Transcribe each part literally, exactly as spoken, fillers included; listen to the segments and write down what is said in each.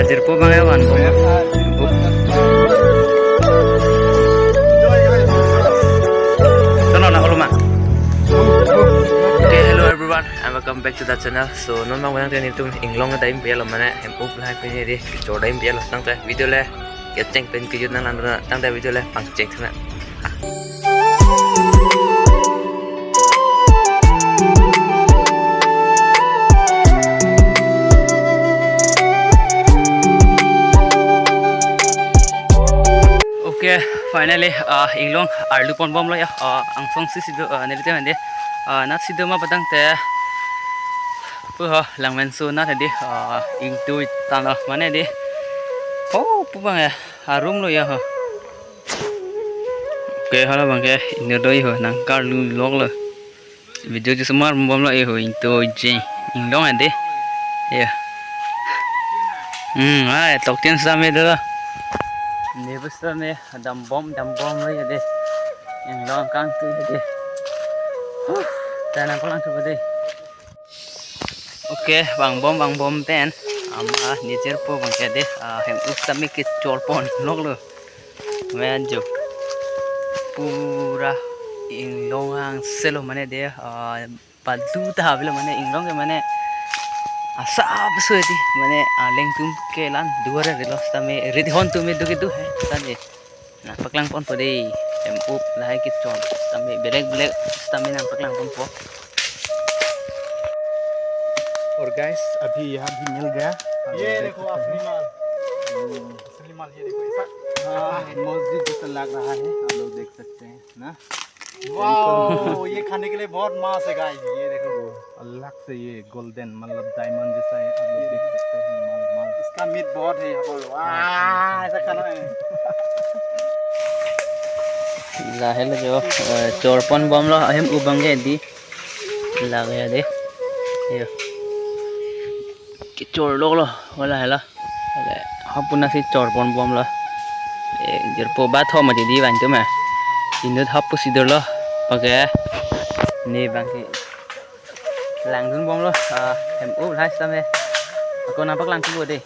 Jirpo bang ya wan. Tono na oloma. Okay, hello everyone, and welcome back to the channel. So non bang nang teni tum inglong dam pi lo mane hem up lahai pini di kechor dam pi lo tangte video le kecheng pen kejut nang lang tangte video le pangcheng thana. Okay, finally, uh, inglong arlu pon bom lo ya, uh, angsong si sido, uh, nelitum ande, uh, nat sido ma patang te, pu ho, langmen su nat di, uh, ingtu tano mane di, oh, pu bang ya, harum lo ya ho. Okay, hala bang ke, inut do ho, nang karlu lok lo. Video chesomar bom lo ho, ingtu je, inglong ande. Ya. Hmm, ai, tok tin sa me do. Ne bus sa me, dam bom, dam bom lo ya de. Inglong kangtu ya de. Huh, ta nang kolang tu de. Okay, bang bom, bang bom pen. Ama ne jirpo bang ke de, ah, hem up sami kechor pon lok lo. Mane jo. Pura inglong angselo mane de, ah, balu ta hablo mane inglong ke mane asap so di mane aleng tum ke lan duar de lo sitame rit hon tum do ke do he tane. Nang paklang ponpo de, hem up lahai kechor, sitame belek belek sitame nang paklang ponpo. और गाइस, अभी यहाँ भी मिल गया। आप ये लोग देख देखो सकते हैं। असली माल। हम्म। असली माल ये देखो ऐसा। हाँ, मस्जिद जैसा लग रहा है, आप लोग देख सकते हैं ना। वाओ, ये खाने के लिए बहुत मस्त है गाइस, ये देखो। अलग से ये गोल्डन, मतलब डायमंड जैसा है, आप लोग देख सकते हैं, माल, माल। इसका मीट बहुत है यहाँ पर। वाह, ऐसा खाना है। Lahelo jo, eh, chor pon bom lo, ahem up bang ke di. Lage de. Yo. Kechor lok lo, wala hela. Wala, hapu na si chor pon bom lo. Eh, jirpo ba tho ma di di van tu ma. Inut hapu si do lo. Okay. Ne bang ke. Langdun bom lo. Ah, hem up lahai sitame. Ako nang paklang tu de.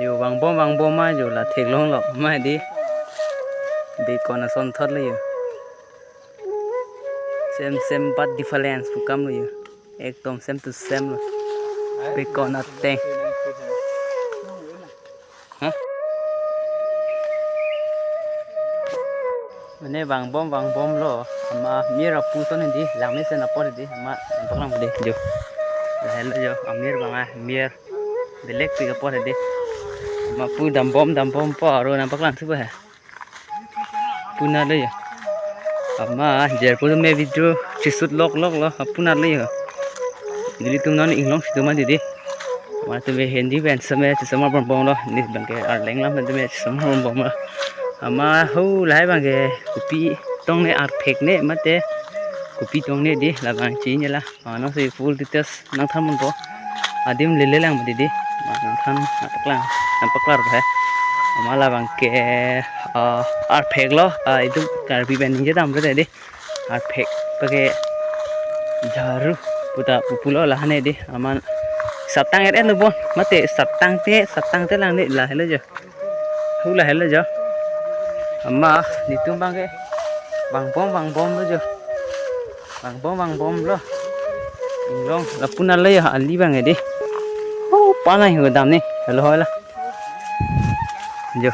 Jo bang bom, bang bom ma jo la theklong lo ma di. Di kona son thot le jo. Same same but difference pu kam lo jo. Ekdom same to same lo. Pi kona teng. Hah? Mane bang bom, bang bom lo. Ama mir apu ton di, langmesen apor di, ama paklang di jo. Lahelo jo, amir bang amir. Belek pi apor di. Ama pu dam bom, dam bom po, aro nang paklang thupo he. Pu na le jo. Ama jirpo me video chisut lok lok lo, pu na le jo. Nelitum non inglong sido ma di di. Ama tu be Hindi pen same chisomar bom bom lo. Ne bang ke arleng lam tu be chisomar bom bom lo. Ama ho lahai bang ke kopi tong ne arphek ne mate kopi tong ne di labang chi ne la. Ano si full details nang than ponpo. Adim lele lang di di. Nang than nang paklang, nang paklar he. Ama labang ke, ah, arphek lo, ah, itum Karbi pen ningje dam re di. Arphek pake jharu puta pupu lo lahane di. Aman satang et et lo bon. Mate satang te, satang te lang ni lahelo jo. Hu lahelo jo. Ama nelitum bang ke. Bang bom, bang bom lo jo. Bang bom, bang bom lo. Inglong lapu na le jo, ali bang ke di. Oh, panai ho dam ni. Helo hoi la. Jo.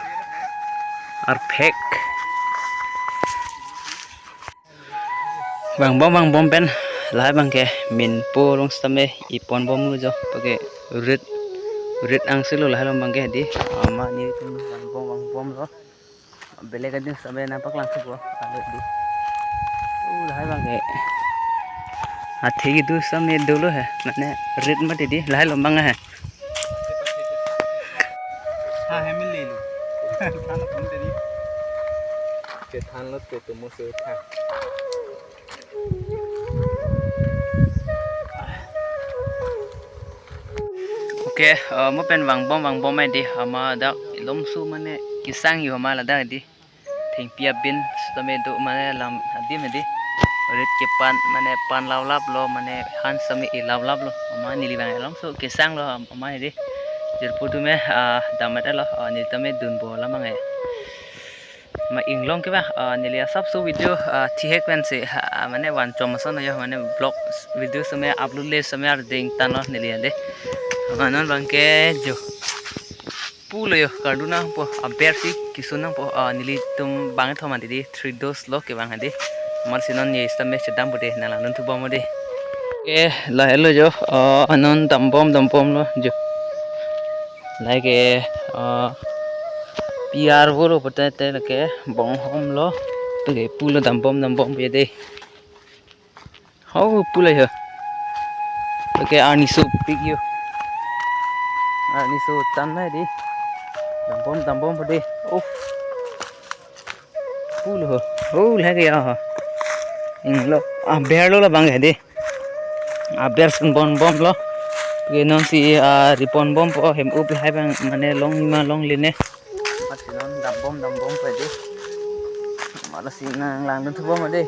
Arphek. Bang bom, bang bom pen lahai bang ke minpo rong sitame ipon bom lo jo, pake rit, rit angselo lahai long bang ke di. Ama nelitum bang bom, bang bom lo. Belek adim sitame nang paklang thupo, alo di. Oh, lahai bang ke. Athi kedo sitame dolo he, mane rit mati di, lahai long bang he. हाँ, है, मिल ले लो। खाना तुम दे दी। के थान लो तो तुम उसे उठा। Okay, uh, mo pen vang bom, vang bom ai di, ama dak ilom su mane kesang jo ama ladak di. Thengpi abin sitame do mane lam adim di. Rit kepan mane pan laulap lo mane han sitame i laulap lo. Ama neli bang ilom su kesang lo ama di. Jirpo atum, ah, damat elo, ah, neli tame dunpo alam abang ke. Ma inglong ke ba, ah, neli asapso video, ah, thihek pensi, ah, mane van chom ason ayo, mane vlog video seme upload le seme ardeng tanglo neli ande. Amat non abang ke jo. Pulo yo, kardu nangpo, aber si kisun nangpo, ah, nelitum bang thom ante di, three dose lo kevang ante di. Amatsi non ye sitame chedampo de, nanglang dunthu bom de. Eh, lahelo jo, ah, non dambom, dambomlo jo. Lake, ah, P R pulo pulote lake bonghom lo. Lake pulo dambom, dambom pu de. Ho, pulo ho. Lake arni sopik yo. Arni so tan nai di. Dambom, dambom pu de. Oh. Pulo ho. Oh, lake ya ho. Inglo. Aber lo labang ke de. Aber sunbom bomlo. Ke nonsi, ah, ripon bompo hem-up lahai abang mane longle ma longle ne. Amatsi non dambom, dambom pu de. Amatsi nanglang dunthu bom de.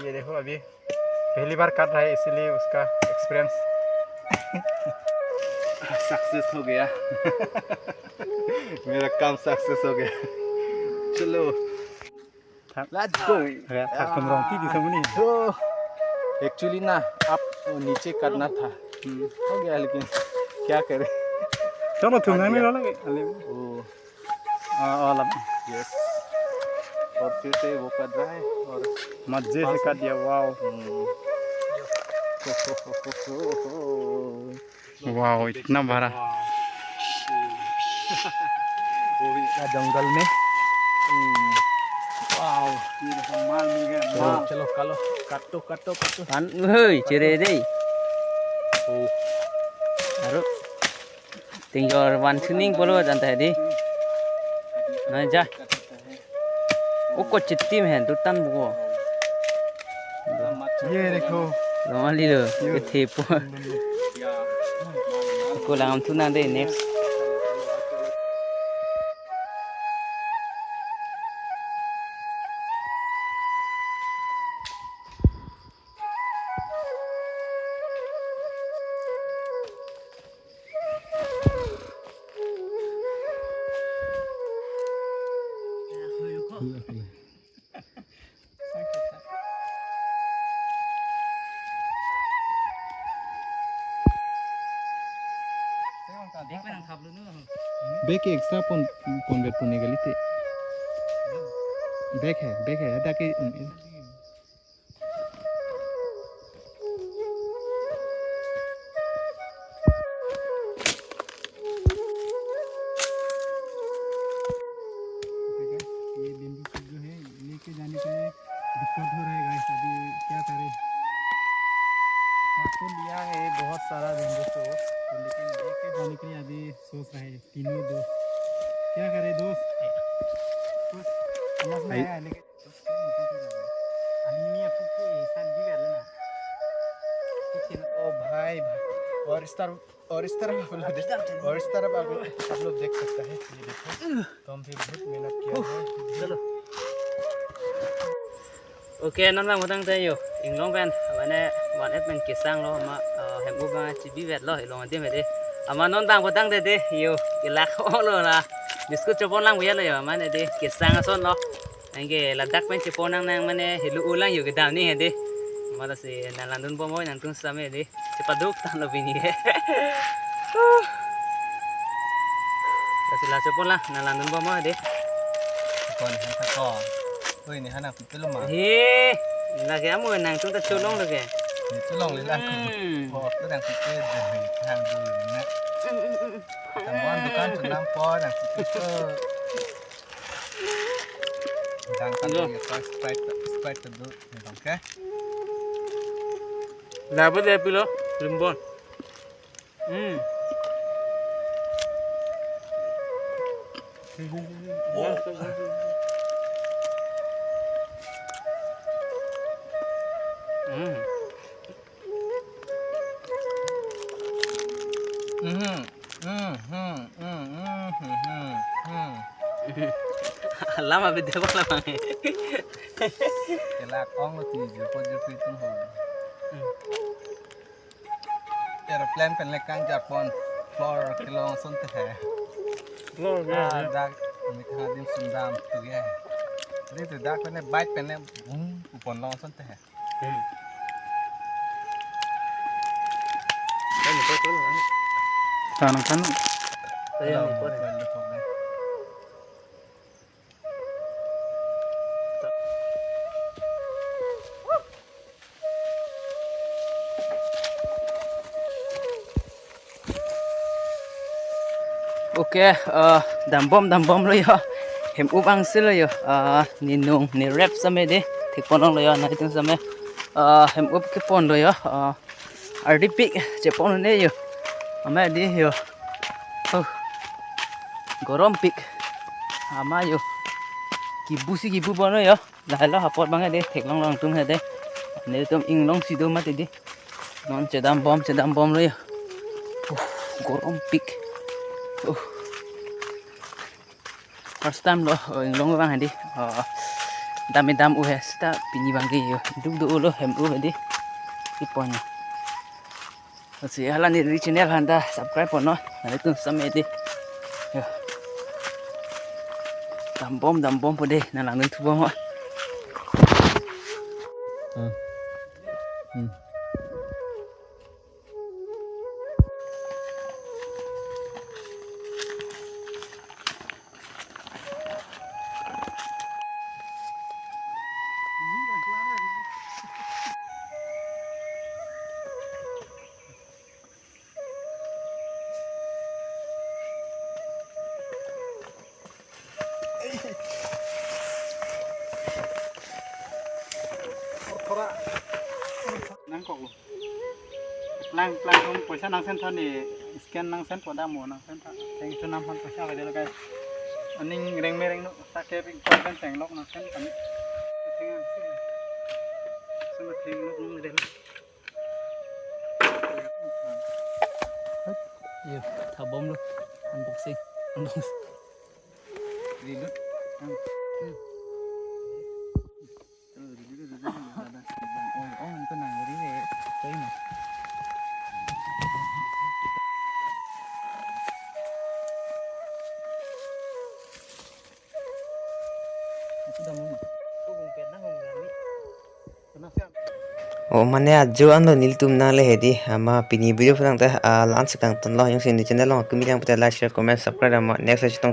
ये देखो, अभी पहली बार काट रहा है, इसीलिए उसका experience success हो गया। मेरा काम सक्सेस हो गया। चलो। Let's go. Ayo, thak thum rong ti di samuni. तो एक्चुअली ना, आप नीचे करना था। हम्म। हो गया, लेकिन क्या करें? चलो, तुम आज नहीं गया। लो लगे। अले। ओ। हाँ, वाला। यस। और फिर से वो कर रहा है और मजे से पास कर में। दिया, वाओ। हम्म। वाओ, इतना बड़ा। वो भी क्या जंगल में। हम्म। वाओ, ये देखो, माल मिल गया, चलो, माल। चलो, कालो, काटो, काटो, काटो। Kan, hei, chere dei. Oh. Aru. Tingjor van sining polo janta di. Na ja. Oko chitim hen dutan buko. ये देखो। Longali lo. ये। Kethepo. Ako lang ang tuna de next. Bag ke extra pon, pon vet pon nikalite. Bag hai, bag hai, hadak ke. ये bamboo shoot जो है, लेके जाने के लिए दिक्कत हो रहा है guys, अभी क्या करें? काट तो लिया है बहुत सारा bamboo shoot, तो लेकिन लेके जाने के लिए अभी सोच रहा है तीनों दोस्त। क्या करें दोस्त? कुछ समझ में आया है, लेकिन ओ भाई, भाई। और इस तरफ, और इस तरफ आप लोग देख, और इस तरफ आप, आप लोग देख सकता है। ये देखो, तो हम भी बहुत मेहनत किया है। चलो। Okay, non lang matang tayo. Inglong pen, mane, van-et pen kesang lo, ma, eh, hem-up abang chibi vet lo, ilong adim de. Amat non tang patang de de, yo, ilak ho lo la. Biscuit chopon lang buya lo yo, mane de, kesang ason lo. Anke ladak pen chepon nang nang mane helu ulang yo kedam ni hedi. Amatsi nanglang dun bom oi nangtum same hedi. Chepaduk tanglo pini he. Lasi la chepon lang nanglang dun bom oi hedi. Kon han ta ko. Oi, ne han nangpipe lo ma. He. Lake amu nangtum ta cholong lo ke. Ne cholong le lang. Hmm. Oh, tu nangpipe de. Nang du na. Hmm, hmm, hmm. Teman dukan senam po nangpipe. Dang kan. Yo. Sprite, Sprite dulu, oke. Labo de pilo, rimbon. Hmm. Hmm. Mhm. Mhm. Mhm. Mhm. Mhm. Lama beda apa lama? Kelak ong lo ti jirpo jirpi atum ho. Aeroplane pen le kangjarpon, floor kelong asonte he. Floor, ah, ya. Dak, methang adim sundam tu ya. Jadi tu dak pen le bike pen le bum, upon long asonte he. Hmm. Kan itu tuh, kan? Tanang kan? Iya, hello, itu nih. Hello, hello. Okay, eh, dambom, dambom lo yo. Hem-up angsi lo yo. Eh, ninung, nirep same de. Thekpon lo yo, nangtum same. Eh, hem-up kepon lo yo. Eh, ardi pik, chepon ne yo. Ama di yo. Oh. Gorom pik. Ama yo. Kibu si kibu bono yo. Lahelo apot bang de, theklong long tum he de. Netum inglong si do mati di. Non chedambom, chedambom lo yo. Uh, gorom pik. Uh. First time lo, oh, inglong bang he di. Oh. Dam dam u he sita pini bang ke yo. Duk duk lo hem-up he di. Ipon. Lasi hala neli channel aphan ta subscribe pon non, nangtum same de. Yo. Dambom, dambom po de, nang langdun thubom ho. Hmm. Hmm. Nangkoklo. Plang, plang, kong poisa nang send tha ni, scan nang send po dam mo nang send tha. Thank you, nam han poisa ka jalo guys. Aning reng me reng no, ta ke ping ko ben teng lok nang send kami. Thank you. Sama thank you, nang delo. Yo, thabom lo. Unboxing. Unboxing. Reload. Hmm. Oh, mane ajo anlo nelitum nangle he di, ama pini video phrang ta, ah, la-an si kangton lo, jongsi ne channel along kimi lang pute like, share, comment, subscribe, ama next chetong